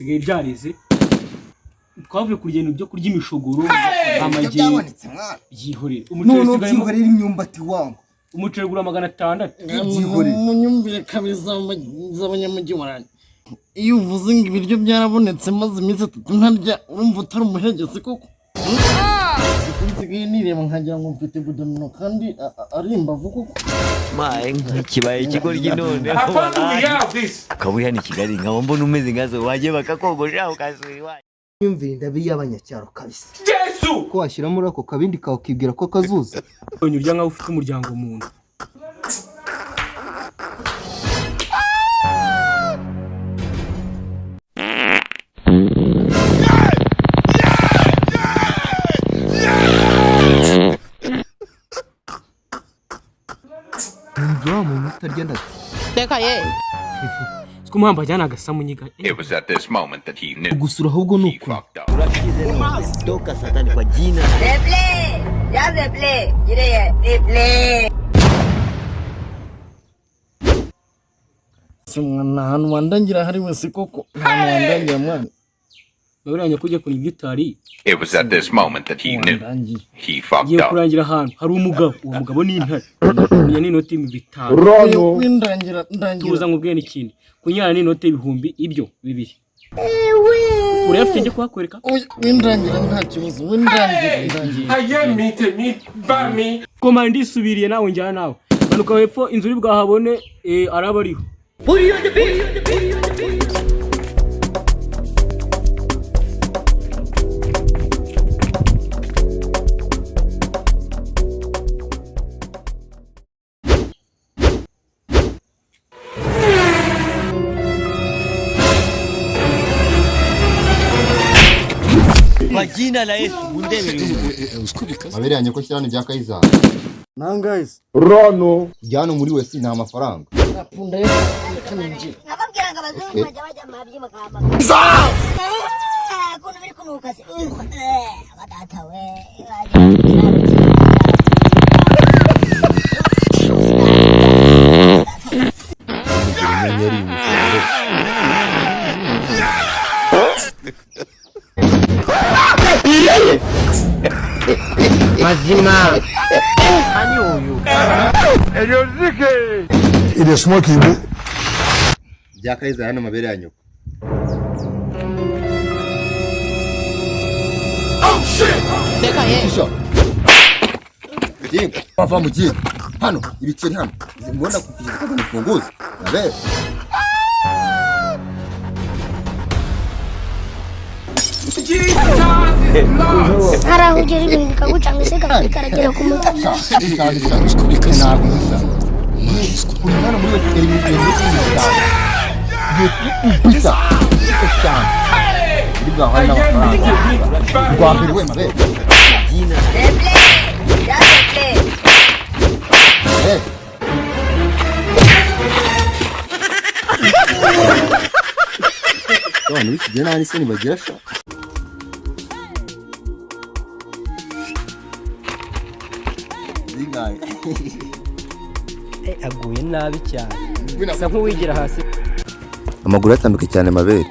Bisigaye byareze, twavuye ku rugendo byo kurya imishogoro. Ibyo Amagi. Byabonetse mwana. Byihorere, umuceri None usigayemo. byihorera imyumbati wangu. Umuceri ugura 600. Byihorere. Munyumvire kabisa z'abanyamujyi wanjye, iyo uvuze ngo ibiryo byarabonetse maze iminsi 3 ntarya, urumva utari umuhegesi koko? Siko nsigaye nireba nkagira ngo mfite budomino kandi ari imbavu koko. Maye kibaye ikigoryi noneho ukaba uri hano i Kigali, nkaba mbona umeze nkazo wagiye bakakogosha ukasubira iwanyu. Imyumvire ndabi y'abanyacyaro kabisa. Ko washyira muri ako kabindi kawe ukibwira ko kazuza. Urya nkaho ufite umuryango mu nda. Numva wa muntu utarya ndagasa. Reka ye. Siko umuhamba ajyana agasamunyiga. It was at this moment that he knew Gusura ahubwo ni he ukuri. fucked up. Toka satani kwa jina. Replay! Ya replay! Yire replay! Se mwana, ahantu wandangira hari wese koko, nta hantu wandangira mwana. Buriya nyakujya kure ibyo utari. It was at this moment that he knew Wandangiye. he fucked Ngiye up. kurangira ahantu hari umugabo, uwo mugabo ni intare. Kumenya n'inoti y'ibihumbi 5. Windangira ndangira. Tuza nkubwiye n'ikindi, kunyara n'inoti y'ibihumbi ibyo 2 urayafite, njye kuhakwereka. Oya, windangira nta kibazo, windangira ndangira. Koma ndisubiriye nawe, njyana nawe, manuka hepfo inzu uri bwahabone, araba ariho. Kwa jina la Yesu mundebere. Mabere yanjye ko shyira hano ibya Kayizari. Nangahise. Jya hano muri wese nta mafaranga. Apunda ye, reka ninjire. Nkababwira ngo abazungu bajya bajya mu mabyi bakahamagara. Ukuntu biri kunuka se. Badata we. Kugira inyenyeri y'umufungo. Bya Kayizari hano mabere ya nyoko. Reka ye. Isha. Jinga. Wava mu jinga. Hano ibiceri hano. Mbona kukiza ko nifunguze. Mabere. Hari aho ugera ibintu bikagucanga ese bikaragera ku mutwe. Ntabwo bisa. Uri hano muri wese iri mu 50. Bisa. 5. Uri bwahane n'amafaranga. Rwa mbere we mabere. Replay! Ya replay! Mabere. Abantu b'iki gihe nta n'isoni bagira sha. Zingahe? Aguye nabi cyane, asa nk'uwigira hasi. Amaguru yatambika cyane mabere.